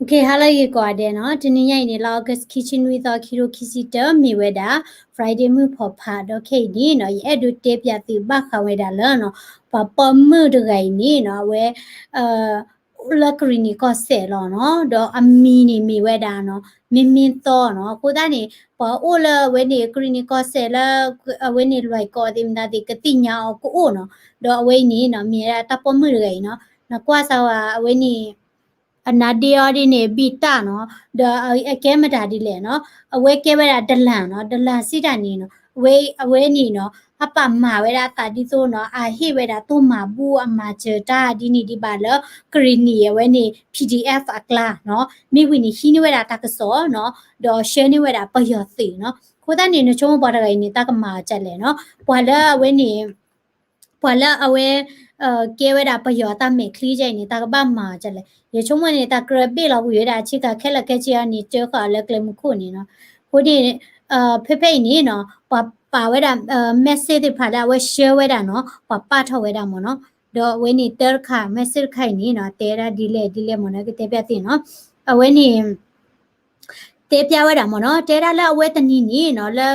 Okay, hello ဂ့ၤကိးဂၤဒဲးနီၤ. တနံၤညါအံၤန့ၣ် လါ August ခံဆံနွံသီ ခံကထိခံဆံတၢ မ့ၢ်ဝဲဒၣ် Friday မုၢ်ဖီဖး ဒီးခဲအံၤန့ၣ်နီၤ ယအဲၣ်ဒိးတဲပၠးသုဘၣ်ဃးဝဲဒၣ်လၢနီၤ ပှၤပိာ်မုၣ်တဂၤအံၤန့ၣ်နီၤ အဝဲ အိၣ်လၢကရံၣ်နံၤကီၢ်စဲၣ်လီၤနီၤ. ဒီးအမံၤန့ၣ်မ့ၢ်ဝဲဒၣ်နီၤ မ့မ့ၢ်သီနီၤ. အဃိသတးန့ၣ် ပှၤအိၣ်လၢအဝဲန့ၣ် ကရံၣ်နံၤကီၢ်စဲၣ်လၢ အဝဲန့ၣ်လွဲၢ်ကီၢ်သ့ၣ်မတၤသ့ၣ် ကသ့ၣ်ညါအီၤကအိၣ်နီၤ. ဒီးအဝဲအံၤန့ၣ်နီၤ မ့ၢ်ဝဲဒၣ်တၢ်ပိာ်မုၣ်တဂၤအံၤနီၤ နကွၢ်စၢ်ဝဲအဝဲန့ၣ် အနါဒ့အီၤဒ်န့ၣ် ဘံၣ်တၢ်နီၤ, ဒီးအကဲမတၤဒ်လဲၣ်နီၤ, အဝဲကဲဝဲဒၣ်ဒလၣ်နီၤ, ဒလၣ်စံးတၢ်န့ၣ်နီၤ, အဝဲ အဝဲန့ၣ်နီၤ အပာ်မၤဝဲဒၣ်အသးဒ်သိးနီၤ အဟ့ၣ်ဝဲဒၣ်တိၢ်မၤဘူၣ်အမၤစၢၤတၢ်ဒ်န့ၣ်ဒ်ဘၣ်လၢ ကရံၣ်နံၣ်အဝဲန့ၣ် P D F အကျါနီၤ, မ့ၢ်ဝံၤန့ၣ် ဟံးန့ၢ်ဝဲဒၣ်တၢ်ကစီၣ်နီၤ, ဒီးဆှၢန့ၢ်ဝဲဒၣ်ပယီၤသုးနီၤ, အဃိသတးန့ၣ် နဆိကမိၣ်ပှၤတဂၤအံၤန့ၣ် တၢ်ကမၤအီၤဒ်လဲၣ်နီၤ, ပှၤလၢအဝဲန့ၣ် ပှၤလၢအဝဲ ကဲဝဲဒၣ်ပယီၤအတၢ်မဲာ်ချံကဲအံၤန့ၣ် တၢ်ကဘၣ်မၤအီၤဒ်လဲၣ်. ယဆိကမိၣ်န့ၣ် တၢ်ကြၢးဘ့ၣ်လီၤကွံာ်ဝဲဒၣ်ဆ့ကၤခဲလၢာ်ခဲဆ့အံၤန့ၣ် တၢဃာ်အီၤလၢကျဲမုၢ်ခိၣ်န့ၣ်နီၤ. အဃိန့ၣ် ဖဲဖဲအံၤန့ၣ်နီၤ ပှၤပာ်ဝဲဒၣ် message သ့ၣ်တဖၣ်လၢအဝဲဆှၢဝဲဒၣ်နီၤ ပှၤပာ်ထီၣ်ဝဲဒၣ်မ့ၢ်နီၤ. ဒီးအဝဲန့ၣ်တၢတခါ message တခါအံၤန့ၣ်နီၤ တဲဒၣ်ဒ်လဲၣ်ဒ်လဲၣ်မ့ၢ်နီၤ ကတဲပျၢ်သုနီၤ. အဝဲန့ၣ် တဲပျၢ်ဝဲဒၣ်မ့ၢ်နီၤ, တဲဒၣ်လၢအဝဲတနံၤန့ၣ်နီၤ လၢ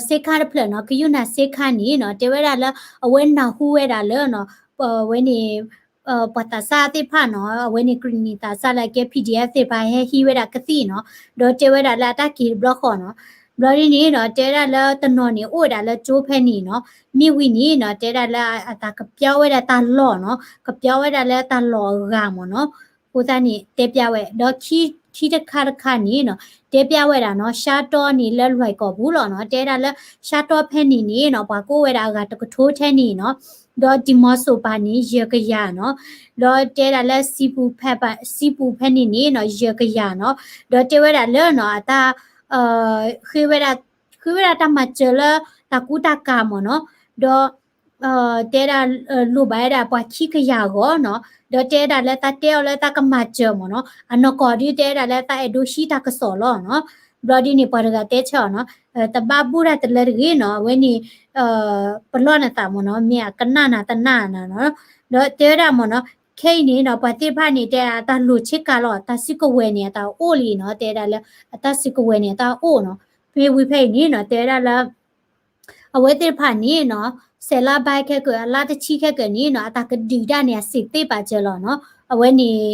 စ့ခါတဖျၢၣ်နီၤ ကယူၢ်နၤစ့ခါန့ၣ်နီၤ တဲဝဲဒၣ်လၢ အဝဲနၢ်ဟူဝဲဒၣ်လၢနီၤ အဝဲန့ၣ် ပှၤသးစၢ်သ့ၣ်တဖၣ်နီၤ အဝဲန့ၣ်ကရံၣ်နံၣ်သးစၢ်လၢအကဲ P D F သ့ၣ်တဖၣ်ဟဲဟံးဝဲဒၣ်ကသံၣ်နီၤ, ဒီးတဲဝဲဒၣ်လၢအတၢ်က့ၤတဘျီဃီနီၤ. ဘျီဒ်န့ၣ်နီၤ တဲဝဲဒၣ်လၢတနီၤန့ၣ်အိၣ်ဝဲဒၣ်လၢကၠိဖဲန့ၣ်နီၤ, မ့ၢ်ဝံၤန့ၣ်နီၤ တဲဒၣ်လၢအသးကပျီဝဲဒၣ်တၢ်လီၢ်နီၤ, ကပျီဝဲဒၣ်လၢတၢ်လီၢ်အဂၤမ့ၢ်နီၤ. အဃိသတးန့ၣ် တဲပျၢ်ဝဲ ဒီးခံတခါတခါန့ၣ်နီၤ တဲပျၢ်ဝဲဒၣ်နီၤ ရှါတီန့ၣ်လၢလွဲၢ်ကီၢ်ပူၤလီၤနီၤ, တဲဒၣ်လၢ ရှါတီဖဲန့ၣ်န့ၣ်နီၤ ပှၤကအိၣ်ဝဲဒၣ်အဂၤတကထိထဲန့ၣ်နီၤ, ဒီးဒံၣ်မီစိၤပၤန့ၣ် ယဲၢ်ကယၤနီၤ, ဒီးတဲဒၣ်လၢ စံပူၤဖဲ စံပူၤဖဲန့ၣ်န့ၣ်နီၤ ယဲၢ်ကယၤနီၤ, ဒီးတဲဝဲဒၣ်လၢနီၤ အတၢ် ဃ့ဝဲဒၣ် ဃ့ဝဲဒၣ်တၢ်မၤစၢၤလၢတၢ်ကူတၢ်ကၤမ့ၢ်နီၤ, ဒီး တဲဒၣ် လိၣ်ဘၣ်ဝဲဒၣ်ပှၤခံကယၤအဂီၢ်နီၤ, ဒီးတဲဒၣ်လၢသးတဲအီၤလၢသးကမၤစၢၤမ့ၢ်နီၤ, အနီၢ်ကီၢ်ဒုးတဲဒၣ်လၢသးအဲၣ်ဒိးဟံးတၢ်ကစီၣ်လီၤနီၤ. ဘျီဒ်န့ၣ် ပှၤတဂၤတဲဆၢအီၤနီၤ, တဘၣ်ဘူၣ်တၢ်တလၢတဂ့ၤနီၤ, အဝဲန့ၣ် ပလီၢ်နသးမ့ၢ်နီၤ, မ့ၢ်အကနၣ်နၤတနၣ်နၤနီၤ. ဒီးတဲဝဲဒၣ်မ့ၢ်နီၤ, ခဲအံၤန့ၣ်နီၤ ပှၤသ့ၣ်တဖၣ်န့ၣ် တဲအတၢ်လိၣ်ဆ့ကၤလီၤ, တၢ်စုကဝဲၤန့ၣ် အတၢ်အိၣ်လံနီၤ, တဲဒၣ်လၢ အတၢ်စုကဝဲၤန့ၣ် အတၢ်အိၣ်နီၤ. မ့ၢ်ဝံၤဖဲအံၤန့ၣ်နီၤ တဲဝဲဒၣ်လၢ အဝဲသ့ၣ်တဖၣ်န့ၣ်နီၤ စဲးလါဘဲခဲကၢၣ် အလါတဆံခဲကၢၣ်န့ၣ်နီၤ အတၢ်ကဒုးတၢ်န့ၣ် အစ့သ့ပာ်စၢၤလီၤနီၤ. အဝဲန့ၣ်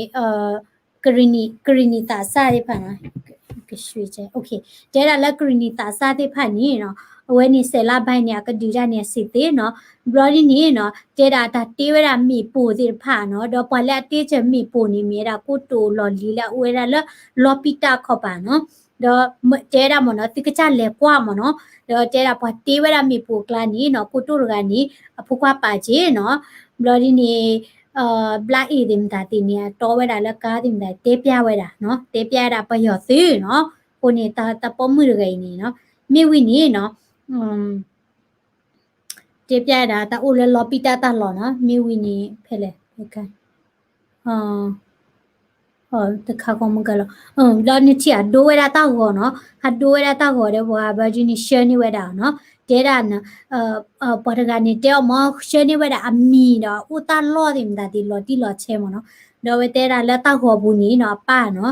ကရံၣ်နံၣ်သးစၢ်သ့ၣ်တဖၣ်နီၤ, တဲဒၣ်လၢကရံၣ်နံၣ်သးစၢ်သ့ၣ်တဖၣ်န့ၣ်နီၤ အဝဲန့ၣ်စဲးလါဘဲန့ၣ် အကဒုးတၢ်န့ၣ် အစ့သ့နီၤ. ဘျီဒ်န့ၣ်နီၤ တဲဒၣ်အတၢ်တ့ဝဲဒၣ်မ့ၣ်ပိၢ်သ့ၣ်တဖၣ်နီၤ, ဒီးပှၤလၢအတ့စၢၤမ့ၣ်ပိၢ်န့ၣ် မ့ၢ်ဝဲဒၣ်ကိတိာ်လီၢ်လံၤလၢအအိၣ်ဝဲဒၣ်လၢ လီပံတၢ်ခီပၤနီၤ. ဒီးတဲဒၣ်မ့ၢ်နီၤ သုကစၢ်လဲၤကွၢ်မ့ၢ်နီၤ, ဒီးတဲဒၣ်ပှၤတ့ဝဲဒၣ်မ့ၣ်ပိၢ်အကျါန့ၣ်နီၤ ကိတိာ်တဂၤန့ၣ် အဖိခွါပာ်စ့ၢ်နီၤ. ဘျီဒ်န့ၣ် ဘျါအ့ၣ်သ့ၣ်မတၤသ့ၣ်န့ၣ် အတီဝဲဒၣ်လၢကါသ့ၣ်မတၤ တဲပျၢ်ဝဲဒၣ်နီၤ, တဲပျၢ်ဝဲဒၣ်ပယီၤသုးနီၤ. အဃိန့ၣ် တၢ်ပိာ်မုၣ်တဂၤအံၤန့ၣ်နီၤ မ့ၢ်ဝံၤန့ၣ်နီၤ တဲပျၢ်ဝဲဒၣ်တၢ်အိၣ်လၢလီပံတၢ်တၢ်လီၢ်နီၤ, မ့ၢ်ဝံၤန့ၣ် ဖဲလဲၣ် တခါဃီမုၢ်ကလီၤ, ဘျီန့ၣ်ထံၣ်အဒိဝဲဒၣ်တၢ်ဂီၤနီၤ, ဟးဒိဝဲဒၣ်တၢ်ဂီၤဒီးပှၤဘျီဒ်န့ၣ် ဆှၢန့ၢ်ဝဲဒၣ်နီၤ, တဲဒၣ် ပှၤတဂၤန့ၣ်တဲအီၤမ့ၢ် ဆှၢန့ၢ်ဝဲဒၣ်အမံၤဒီးအအိၣ်တၢ်လီၢ်သ့ၣ်မတၤသ့ၣ်လီၤတံၢ်လီၤဆဲးမ့ၢ်နီၤ, ဒီးအဝဲတဲဒၣ်လၢတၢ်ဂီၤပူၤန့ၣ်နီၤ အပၢ်နီၤ,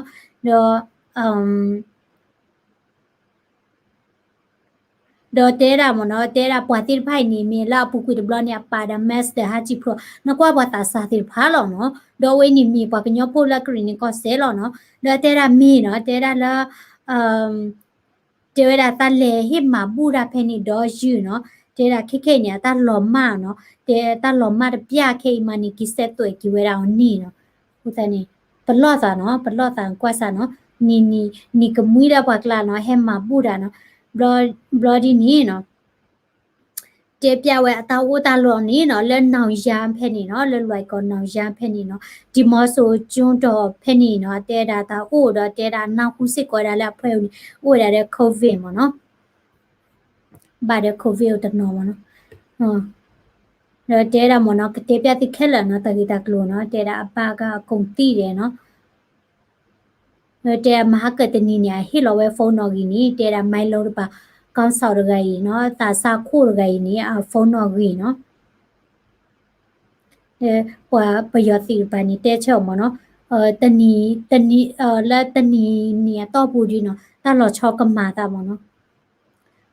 ဒီး ဒီးတဲဒၣ်မ့ၢ်နီၤ, တဲဒၣ်ပှၤသ့ၣ်တဖၣ်အံၤန့ၣ် မ့ၢ်လၢအပူၤကွံာ်တဘျီန့ၣ် အပာ်ဒီး mask ဒီးဟးစံၣ်ဖျိး, နကွၢ်ပှၤသးစၢ်သ့ၣ်တဖၣ်လီၤနီၤ, ဒီးအဝဲန့ၣ်မ့ၢ်ပှၤကညီဖိလၢကရံၣ်နံၣ်ကီၢ်စဲၣ်လီၤနီၤ, ဒီးတဲဒၣ်မ့ၢ်နီၤ, တဲဒၣ်လၢ တဲဝဲဒၣ်တၢ်လဲၤဟ့ၣ်မၤဘူၣ်တၢ်ဖဲန့ၣ်ဒီးယုၢ်နီၤ, တဲဒၣ်ခဲခဲအံၤန့ၣ် အတၢ်လီၤမၢ်နီၤ, တဲတၢ်လီၤမၢ်တပျၢ်ခဲအံၤမးန့ၣ် က့ၤစဲးသွဲၣ်က့ၤဝဲဒၣ်အီၤန့ၣ်နီၤ, အဃိသတးန့ၣ် ပလီၢ်သးနီၤ, ပလီၢ်သးကွၢ်စၢ်နီၤ, နံၤ နံၤကမှံလၢပှၤကျါနီၤ ဟဲမၤဘူၣ်တၢ်နီၤ, ဘျီဒ်န့ၣ်နီၤ တဲပျၢ်ဝဲအတၢ်အိၣ်တၢ်လီၢ်န့ၣ်နီၤ, လၢနီၣ်ယါဖဲန့ၣ်နီၤ, လၢလွဲၢ်ကီၢ်နီၣ်ယါဖဲန့ၣ်နီၤ, ဒံၣ်မီစိၤကၠိတီၢ်ဖဲန့ၣ်နီၤ, တဲဒၣ်တၢ်အိၣ်ဒီးတဲဒၣ်နၢ်ဟူစ့ၢ်ကီးဒၣ်လၢအဖှဲအံၤန့ၣ် အိၣ်ဝဲဒၣ်ဒီး COVID မ့ၢ်နီၤ, ဘၣ်ဒီး COVID အိၣ်တနီၤမ့ၢ်နီၤ, ဒီးတဲဒၣ်မ့ၢ်နီၤ, ကတဲပျၢ်သုခဲလၢာ်နီၤ, တၢ်ဂ့ၢ်တၢ်ကျိၤနီၤ, တဲဒၣ်အဘၣ်ကအကိၣ်သံၣ်ဒဲးနီၤ တဲမဟါကတနံၤန့ၣ် အဟ့ၣ်လီၤဝဲ phone နီၣ်ဂံၢ်န့ၣ် တဲဒၣ် မၤလိတပၤ ကီၢ်စီၣ်တဂၤအံၤနီၤ, သးစၢ်ခိၣ်တဂၤအံၤန့ၣ် အ phone နီၣ်ဂံၢ်နီၤ, ပှၤပယီၤသ့ၣ်တဖၣ်န့ၣ် တဲဆၢအီၤမ့ၢ်နီၤ, တနံၤ တနံၤ လၢတနံၤနံၤအတီၢ်ပူၤဒ်နီၤ တၢ်လီၤဆီကမၤသးမ့ၢ်နီၤ.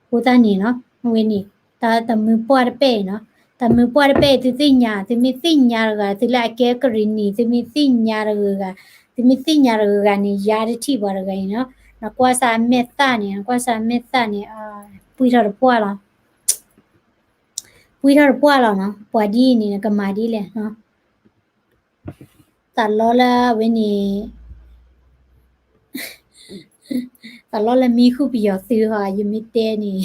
အဃိသတးန့ၣ်နီၤ အဝဲန့ၣ် တၢ်တမုၢ်ပှၢ်တပဲၣ်အံၤနီၤ တမုၢ်ပှၢ်တပဲၣ်အံၤ သုသ့ၣ်ညါ သုမ့ၢ်သ့ၣ်ညါတဂၤ သုလၢအကဲကရံၣ်နံၤ သုမ့ၢ်သ့ၣ်ညါတဂၤဂၤ သုမ့ၢ်သ့ၣ်ညါတဂၤဂၤန့ၣ် ယါတထံၣ်ပှၤတဂၤအံၤနီၤ နကွၢ်စၢ်အမဲာ်သၣ်န့ၣ် နကွၢ်စၢ်အမဲာ်သၣ်န့ၣ် ပှံၢ်ထီၣ်တပှၢ်လီၤ ပှံၢ်ထီၣ်တပှၢ်လီၤနီၤ ပှၤဒ်အံၤန့ၣ် နကမၤဒ်လဲၣ်နီၤ သးလီလၢအဝဲန့ၣ် သးလီလၢမံဃုာ်ပယီၤသုဟီ ယမ့ၢ်တဲန့ၣ်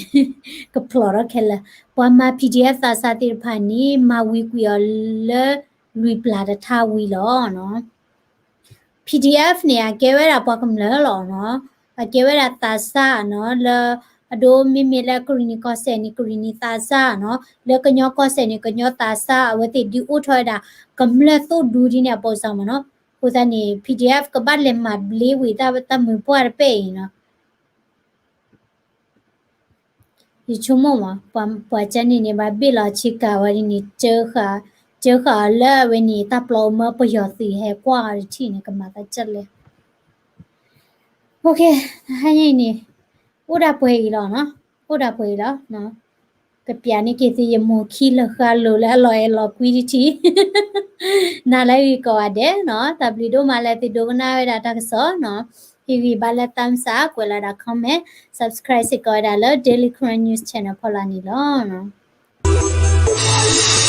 ကဖျိးထီၣ်ခဲလၢာ် ပှၤမၤ PDF သးစၢ်သ့ၣ်တဖၣ်န့ၣ် မၤဝံၤကွံာ်အီၤလၢလွံၢ်ပျၢ်တထါဝံၤလီၤနီၤ PDF န့ၣ် အကဲဝဲဒၣ်ပှၤကမျၢၢ်လီၤနီၤ အကဲဝဲဒၣ်သးစၢ်နီၤ လၢ အဒိမ့မ့ၢ်လၢကရံၣ်နံၤကီၢ်စဲၣ်န့ၣ် ကရံၣ်နံၤသးစၢ်နီၤ လၢကညီကီၢ်စဲၣ်န့ၣ် ကညီသးစၢ် အဝဲသ့ၣ်ဒုးအိၣ်ထီၣ်ဝဲဒၣ် ကမျၢၢ်သိၣ်ဒူဒ်န့ၣ်အပိစၢ်မ့ၢ်နီၤ အဃိသတးန့ၣ် PDF ကဘၣ်လဲၤမၤဘျ့ဝံၤတၢ်မုၢ်ပှၢ်တပဲၣ်အံၤနီၤ ယဆိကမိၣ်မး ပှၤကန့ၣ်န့ၣ် ဘၣ်ဘ့ၣ်လီၤဆ့ကၤဝဲဒ်န့ၣ် ကၢဃာ်အီၤလၢအဝဲန့ၣ် တၢ်ပျီအမၢပယီၤသုးဟဲကွၢ်အီၤတထံၣ်န့ၣ် ကမၤသးဒ်လဲၣ် ဟါညါအံၤန့ၣ် အိၣ်ဒၣ်ပှဲၤအံၤလီၤနီၤ အိၣ်ဒၣ်ပှဲၤအံၤလီၤ ကပျးန့ၢ်က့ၤသုယမိၢ်ခံလၢာ်ဃၢ်လိၤလၢအလီၤအဲၣ်လီၤကွံတထံၣ် နၤလၢဂ့ၤကိးဂၤဒဲးနီၤ တၢ်ဘျုးဒိၣ်မးလၢသုဒိကနၣ်ဝဲဒၣ်တၢ်ကစီၣ်နီၤ ဟ့ၣ်ဂံၢ်ဘါလၢ thumbs up ကွဲးလီၤဒၣ် comment subscribe စ့ၢ်ကီးဝဲဒၣ်လၢ Daily Karen News Channel ဖီလာ်န့ၣ်လီၤ.